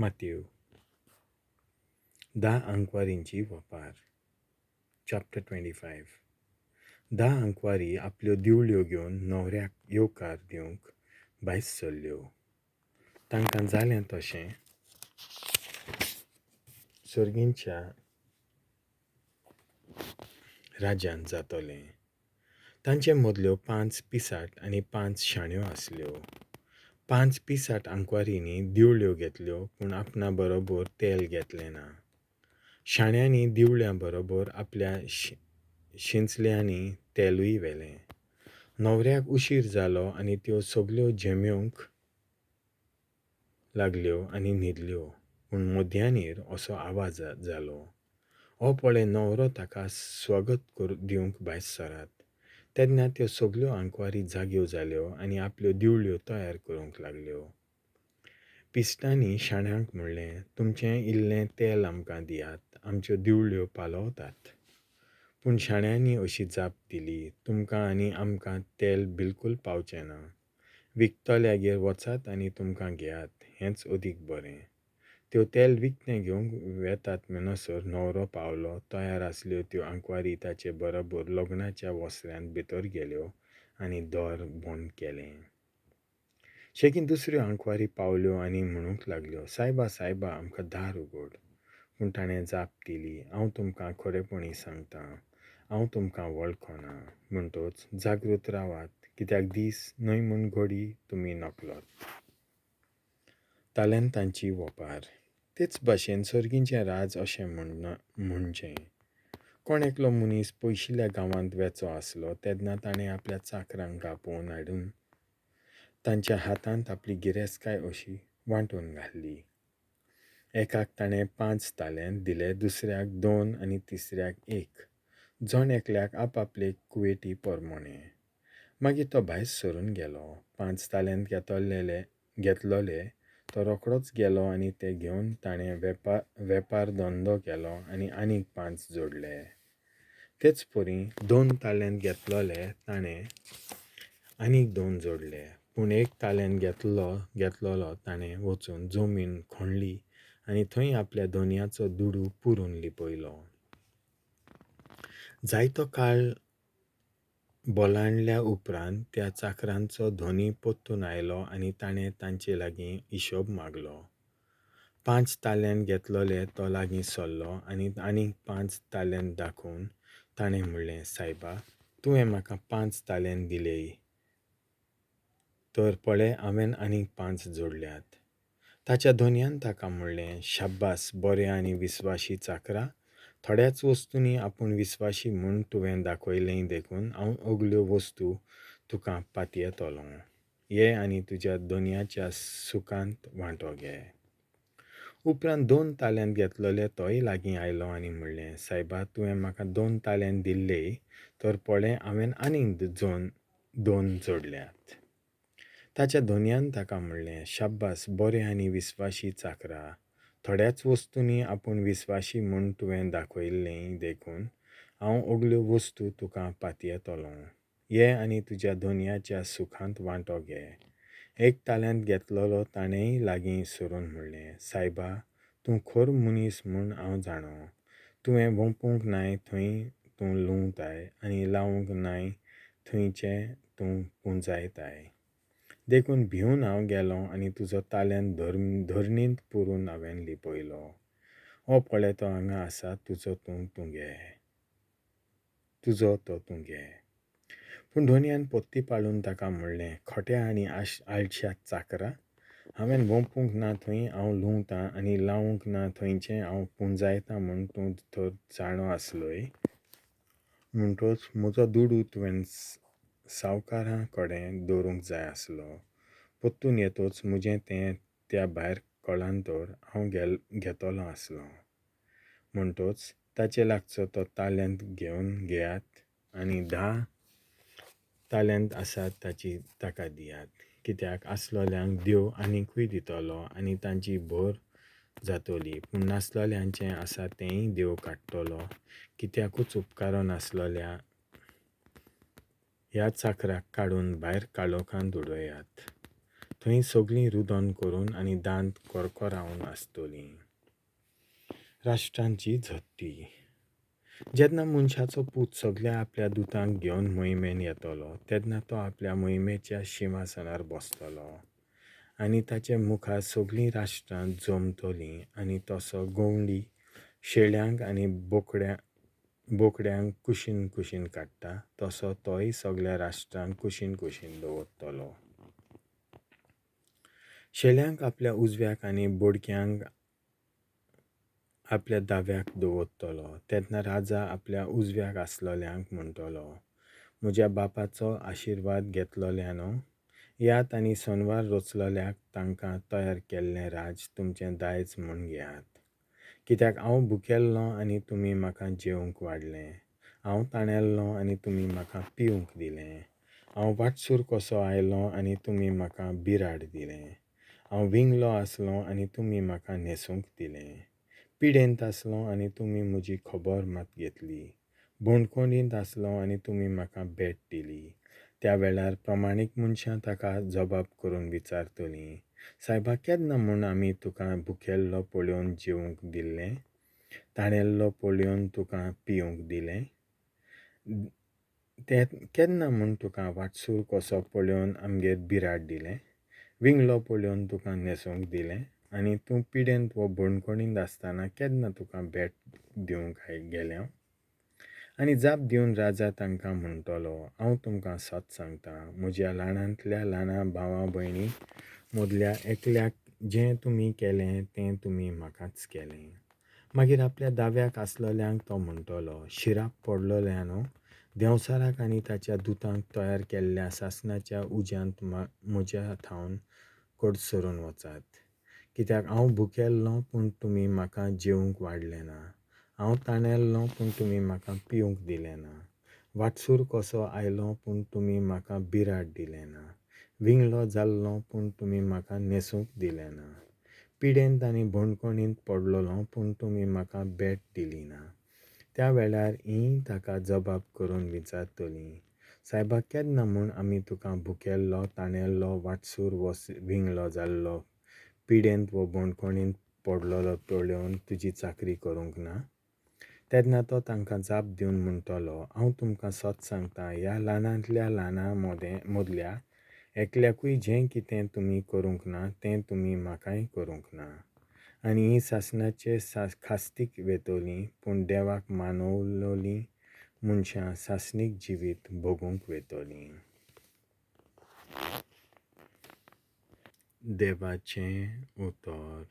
Matthew 10 आंकवारींची वपार. Chapter 25. 10 आंकवारी आपल्यो दिवल्यो घेवन न्हवऱ्याक येवकार दिवंक भायर सरल्यो. तांकां जालें तशें सर्गींच्या राज्यांत जातलें. तांचे मदल्यो 5 पिसाट आनी 5 शाण्यो आसल्यो. 5 पिसाट आंकवारींनी दिवल्यो घेतल्यो, पूण आपणा बरोबर तेल घेतलें ना. शाण्यांनी दिवल्यां बरोबर आपल्या शिंचल्यांनी तेलूय व्हेलें. न्हवऱ्याक उशीर जालो आनी त्यो सगल्यो झेमेवंक लागल्यो आनी न्हिदल्यो. पूण मध्यानीर असो आवाज जालो, हो पळय न्हवरो ताका स्वागत दिवंक भायर सरात. तेन्ना त्यो सगल्यो आंकवारी जाग्यो जाल्यो आनी आपल्यो दिवल्यो तयार करूंक लागल्यो. पिश्टांनी शाण्यांक म्हणलें, तुमचें इल्लें तेल आमकां दियात, आमच्यो दिवल्यो पालवतात. पूण शाण्यांनी अशी जाप दिली, तुमकां आनी आमकां तेल बिलकूल पावचें ना. विकतल्यागेर वचात आनी तुमकां घेयात, हेंच अदीक बरें. त्यो तेल विकतें घेवंक वेतात म्हणसर न्हवरो पावलो. तयार आसल्यो त्यो आंकवारी ताचे बरोबर लग्नाच्या वस्त्रांत भितर गेल्यो आनी दार बंद केलें. शेकीन दुसऱ्यो आंकवारी पावल्यो आनी म्हणूंक लागल्यो, सायबा सायबा, आमकां दार उगड. पूण ताणें जाप दिली, हांव तुमकां खरेपणी सांगतां, हांव तुमकां वळखना. म्हणटच जागृत रावात, कित्याक दीस न्हय म्हूण घडी तुमी नकलत. तालेंतांची वपार. तेच भाशेन सर्गींचें राज अशें म्हणचें, कोण एकलो मनीस पयशिल्ल्या गांवांत वेचो आसलो तेन्ना ताणें आपल्या चाकरांक आपोवन हाडून तांच्या हातांत आपली गिरेस्तकाय अशी वांटून घाल्ली. एकाक ताणें 5 तालेंत दिले, दुसऱ्याक 2 आनी तिसऱ्याक 1, जण एकल्याक आपापले कुवेटी परमोणे. मागीर तो भायर सरून गेलो. 5 तालेंत घेतलोले तो रोखडोच गेलो आनी ते घेवन ताणें वेपार धंदो केलो आनी आनीक 5 जोडले. तेच परी 2 तालेंत घेतलोले ताणें आनीक 2 जोडले. पूण 1 तालेंत घेतलोलो ताणें वचून जमीन खणली आनी थंय आपल्या धनयाचो दुडू पुरून लिपयलो. जायतो काळ बोलांडल्या उपरांत त्या चाकरांचो धनी परतून आयलो आनी ताणें तांचे लागीं हिशोब मागलो. 5 तालेंत घेतलोले तो लागीं सरलो आनी आनीक 5 तालेंत दाखोवन ताणें म्हणलें, सायबा, तुवें म्हाका 5 तालेंत दिले, तर पळय हांवें आनीक 5 जोडल्यात. ताच्या धनयान ताका म्हणलें, शाब्बास, बऱ्या आनी विस्वाशी चाकरा, थोड्याच वस्तूंनी आपूण विस्वाशी म्हूण तुवें दाखयलें देखून हांव अगल्यो वस्तू तुका पातयेतलों. ये आनी तुज्या धनयाच्या सुखांत वांटो घे. उपरांत 2 तालेंत घेतलोले तोय लागीं आयलो आनी म्हणलें, सायबा, तुवें म्हाका 2 तालेंत दिल्ले, तर पळय हांवें आनीक 2 जोडल्यात. ताच्या धनयान ताका म्हणलें, शाब्बास, बरें आनी विस्वाशी चाकरा, थोड्याच वस्तूंनी आपूण विस्वाशी म्हूण तुवें दाखयल्लें देखून हांव अगल्यो वस्तू तुका पातयेतलों. ये आनी तुज्या धनयाच्या सुखांत वांटो घे. 1 तालेंत घेतलोलो ताणेंय लागीं सरून म्हणलें, सायबा, तूं खर मनीस म्हूण हांव जाणो. तुवें वोंपूंक नाय थंय तूं लुंवताय आनी लावंक नाय थंयचें तूं पुंजायताय. देखून भिवन हांव गेलो आनी तुजो तालेंत धरणींत पुरून हांवें लिपयलो. हो पळय तो हांगा आसा, तुजो तूं घे, तुजो तो तूं घे. पूण धनयान पोत्ती पाळून ताका म्हणलें, खोट्या आनी आळश्या चाकरा, हांवें वोंपूंक ना थंय हांव लुंवतां आनी लावंक ना थंयचें हांव पुंजायतां म्हूण तूं तर जाणो आसलोय. म्हणटच म्हजो दुडू तुवें सावकारां कडेन दवरूंक जाय आसलो. परतून येतच म्हजें तें त्या भायर कळांतर हांव घेतलो आसलो. म्हणटच ताचे लागचो तो तालेंत घेवन घेयात आनी 10 तालेंत आसात ताची ताका दियात. कित्याक आसलोल्यांक देव आनीकूय दितलो आनी तांची भर जातली, पूण नासलोल्यांचें आसा तेंय देव काडटलो. कित्याकूच उपकारो नासलोल्या ह्या चाकराक काडून भायर काळोखांत उडयात. थंय सगलीं रुदन करून आनी दांत करकरावन आसतलीं. राश्ट्रांची झडटी. जेन्ना मनशाचो पूत सगल्या आपल्या दुतांक घेवन मोहिमेन येतलो तेन्ना तो आपल्या मोहिमेच्या शिंवासनार बसतलो आनी ताचे मुखार सगलीं राश्ट्रां जमतलीं आनी तसो गवंडी शेळ्यांक आनी बोकड्यांक कुशीन कुशीन काडटा तसो तोय सगल्या राश्ट्रांक कुशीन कुशीन दवरतलो. शेळ्यांक आपल्या उजव्याक आनी बोडक्यांक आपल्या दाव्याक दवरतलो. तेन्ना राजा आपल्या उजव्याक आसलोल्यांक म्हणटलो, म्हज्या बापाचो आशिर्वाद घेतलोल्यानो, यात आनी सनवार रचलोल्याक तांकां तयार केल्लें राज तुमचें दायज म्हूण घेयात. कित्याक हांव भुकेल्लो आनी तुमी म्हाका जेवंक वाडलें, हांव ताणेल्लो आनी तुमी म्हाका पिवंक दिलें, हांव वाटसूर कसो आयलो आनी तुमी म्हाका बिराड दिलें, हांव विंगलो आसलो आनी तुमी म्हाका न्हेसूंक दिलें, पिडेंत आसलो आनी तुमी म्हजी खबर मात घेतली, बंदखणींत आसलो आनी तुमी म्हाका भेट दिली. त्या वेळार प्रमाणीक मनशां ताका जबाब करून विचारतलीं, सायबा, केन्ना म्हूण आमी तुका भुकेल्लो पळोवन जेवंक दिल्लें, ताणेल्लो पळोवन तुका पिवंक दिलें, ते केन्ना म्हूण तुका वाटसूर कसो पळोवन आमगेर बिराड दिलें, विंगलो पळोवन तुका न्हेसूंक दिलें आनी तूं पिडेंत वो बंदखणींत आसतना केन्ना तुका भेट दिवंक गेल्या? आनी जाप दिवन राजा तांकां म्हणटलो, हांव तुमकां सत सांगता, म्हज्या ल्हानांतल्या ल्हाना भावा भयणी मदल्या एकल्याक जें तुमी केलें तें तुमी म्हाकाच केलें. मागीर आपल्या दाव्याक आसलोल्यांक तो म्हणटलो, शिराप पडलोल्यानो, देंवचाराक आनी ताच्या दुतांक तयार केल्ल्या सासणाच्या उज्यांत म्हज्या थावन कडसरून वचात. कित्याक हांव भुकेल्लो पूण तुमी म्हाका जेवंक वाडलें ना, हांव ताणेल्लो पूण तुमी म्हाका पिवंक दिलें ना, वाटसूर कसो आयलो पूण तुमी म्हाका बिराड दिलें ना, विंगलो जाल्लो पूण तुमी म्हाका न्हेसूंक दिलें ना, पिडेंत आनी बंदखणींत पडलोलो पूण तुमी म्हाका भेट दिली ना. त्या वेळार हीं ताका जबाब करून विचारतलीं, सायबा, केन्ना म्हूण आमी तुका भुकेल्लो, ताणेल्लो, वाटसूर वो विंगलो जाल्लो, पिडेंत वो बंदखणींत पडलोलो पळोवन तुजी चाकरी करूंक ना? तेन्ना तो तांकां जाप दिवन म्हणटलो, हांव तुमकां सत सांगता, ह्या ल्हानांतल्या ल्हाना मदल्या एकल्याकूय जें कितें तुमी करूंक ना तें तुमी म्हाकाय करूंक ना. आनी हीं सासणाचे खास्तीक वेतलीं, पूण देवाक मानवलोलीं मनशां सासणीक जिवीत भोगूंक वेतलीं. देवाचें उतर.